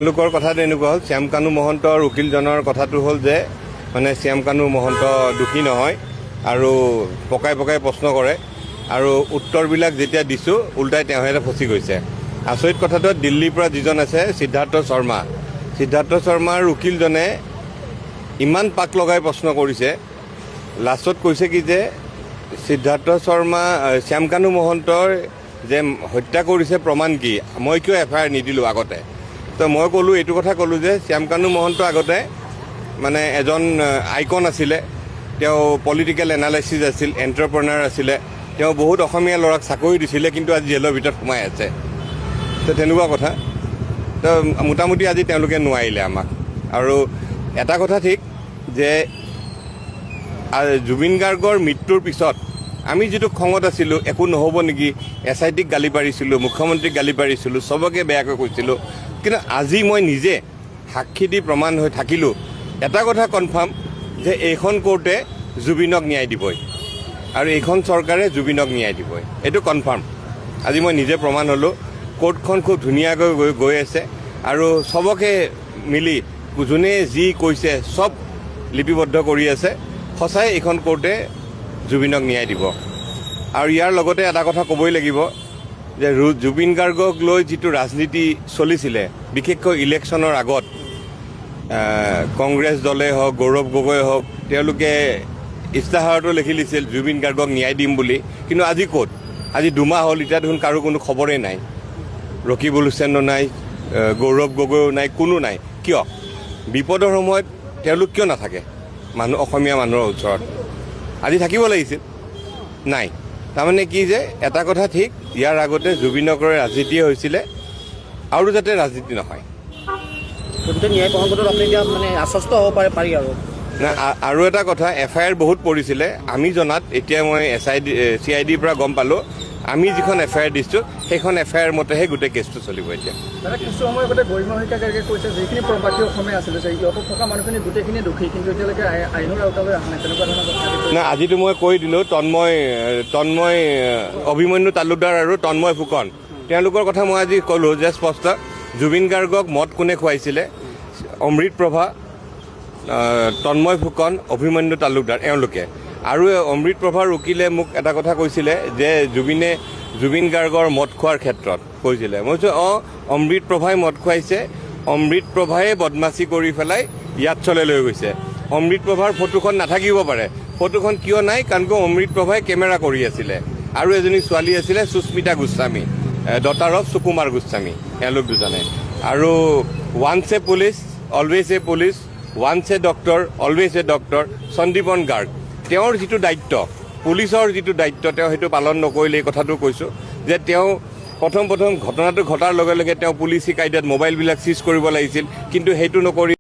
তেওঁলোকৰ কথাটো এনেকুৱা হ'ল, শ্যামকানু মহন্তৰ উকিলজনৰ কথাটো হ'ল যে মানে শ্যামকানু মহন্ত দোষী নহয় আৰু পকাই পকাই প্ৰশ্ন কৰে আৰু উত্তৰবিলাক যেতিয়া দিছোঁ উল্টাই তেওঁহে ফচি গৈছে। আচৰিত কথাটো, দিল্লীৰ পৰা যিজন আছে সিদ্ধাৰ্থ শৰ্মা, সিদ্ধাৰ্থ শৰ্মাৰ উকিলজনে ইমান পাক লগাই প্ৰশ্ন কৰিছে, লাষ্টত কৈছে কি যে সিদ্ধাৰ্থ শৰ্মা শ্যামকানু মহন্তৰ যে হত্যা কৰিছে প্ৰমাণ কি, মই কিয় এফ I R নিদিলোঁ আগতে? তো মই ক'লোঁ, এইটো কথা ক'লোঁ যে শ্যামকানু মহন্ত আগতে মানে এজন আইকন আছিলে, তেওঁ পলিটিকেল এনালাইচিছ আছিল, এণ্টাৰপ্ৰনাৰ আছিলে, তেওঁ বহুত অসমীয়া ল'ৰাক চাকৰি দিছিলে, কিন্তু আজি জেলৰ ভিতৰত সোমাই আছে। তো তেনেকুৱা কথা। তো মোটামুটি আজি তেওঁলোকে নোৱাৰিলে আমাক। আৰু এটা কথা ঠিক যে জুবিন গাৰ্গৰ মৃত্যুৰ পিছত আমি যিটো খঙত আছিলোঁ, একো নহ'ব নেকি, এছ I টিক গালি পাৰিছিলোঁ, মুখ্যমন্ত্ৰীক গালি পাৰিছিলোঁ, চবকে বেয়াকৈ কৈছিলোঁ, কিন্তু আজি মই নিজে সাক্ষী দি প্ৰমাণ হৈ থাকিলোঁ। এটা কথা কনফাৰ্ম যে এইখন কোৰ্টে জুবিনক ন্যায় দিবই আৰু এইখন চৰকাৰে জুবিনক ন্যায় দিবই, এইটো কনফাৰ্ম। আজি মই নিজে প্ৰমাণ হ'লোঁ। কোৰ্টখন খুব ধুনীয়াকৈ গৈ গৈ আছে আৰু চবকে মিলি যোনে যি কৈছে চব লিপিবদ্ধ কৰি আছে। সঁচাই এইখন কোৰ্টে জুবিনক ন্যায় দিব। আৰু ইয়াৰ লগতে এটা কথা ক'বই লাগিব যে জুবিন গাৰ্গক লৈ যিটো ৰাজনীতি চলিছিলে, বিশেষকৈ ইলেকশ্যনৰ আগত কংগ্ৰেছ দলে হওক, গৌৰৱ গগৈ হওক, তেওঁলোকে ইস্তাহাৰতো লিখি দিছিল জুবিন গাৰ্গক ন্যায় দিম বুলি, কিন্তু আজি ক'ত? আজি 2 মাহ হ'ল, এতিয়া দেখোন কাৰো কোনো খবৰেই নাই। ৰকিবুল হুছেইনো নাই, গৌৰৱ গগৈও নাই, কোনো নাই। কিয় বিপদৰ সময়ত তেওঁলোক কিয় নাথাকে মানুহ, অসমীয়া মানুহৰ ওচৰত? আজি থাকিব লাগিছিল, নাই। তাৰমানে কি যে এটা কথা ঠিক, ইয়াৰ আগতে জুবিনক লৈ ৰাজনীতিয়ে হৈছিলে আৰু যাতে ৰাজনীতি নহয়। গতিকে ন্যায় প্ৰসংগটোত আপুনি এতিয়া মানে আশ্বস্ত হ'ব পাৰে পাৰি আৰু না, আৰু এটা কথা, এফ I R বহুত পৰিছিলে আমি জনাত। এতিয়া মই S I D, C I ডিৰ পৰা গম পালোঁ, আমি যিখন এফ I R দিছোঁ সেইখন এফ I R মতেহে গোটেই কেছটো চলিব এতিয়া। দাদা, কিছু সময় আগতে গৰিমা শইকীয়া গাৰ্গে কৈছে যিখিনি প্ৰবাসী অসমীয়া আছিলে যে ইহঁতত থকা মানুহখিনি গোটেইখিনি দোষী, কিন্তু এতিয়ালৈকে আইনৰ আওতালৈ অহা নাই, তেনেকুৱা ধৰণৰ কথা আদি কৈছে। না, আজিতো মই কৈ দিলোঁ, তন্ময় তন্ময় অভিমন্যু তালুকদাৰ আৰু তন্ময় ফুকন, তেওঁলোকৰ কথা মই আজি ক'লোঁ যে স্পষ্ট জুবিন গাৰ্গক মদ কোনে খুৱাইছিলে, অমৃত প্ৰভা, তন্ময় ফুকন, অভিমন্যু তালুকদাৰ এওঁলোকে। আৰু অমৃত প্ৰভাৰ উকিলে মোক এটা কথা কৈছিলে যে জুবিনে জুবিন গাৰ্গৰ মদ খোৱাৰ ক্ষেত্ৰত কৈছিলে। মই কৈছোঁ, অঁ, অমৃত প্ৰভাই মদ খুৱাইছে, অমৃত প্ৰভায়ে বদমাচি কৰি পেলাই ইয়াত চলে লৈ গৈছে। অমৃত প্ৰভাৰ ফটোখন নাথাকিব পাৰে। ফটোখন কিয় নাই? কাৰণ কিয় অমৃত প্ৰভাই কেমেৰা কৰি আছিলে আৰু এজনী ছোৱালী আছিলে সুস্মিতা গোস্বামী, ডটাৰ অফ সুকুমাৰ গোস্বামী, এওঁলোক দুজনে। আৰু once a police, always a police, once a doctor, always a doctor, Sandipan Garg, তেওঁৰ যিটো দায়িত্ব, পুলিচৰ যিটো দায়িত্ব, তেওঁ সেইটো পালন নকৰিলে। এই কথাটো কৈছোঁ যে তেওঁ প্ৰথম প্ৰথম ঘটনাটো ঘটাৰ লগে লগে তেওঁ পুলিচী কায়দাত মোবাইলবিলাক চিজ কৰিব লাগিছিল, কিন্তু সেইটো নকৰি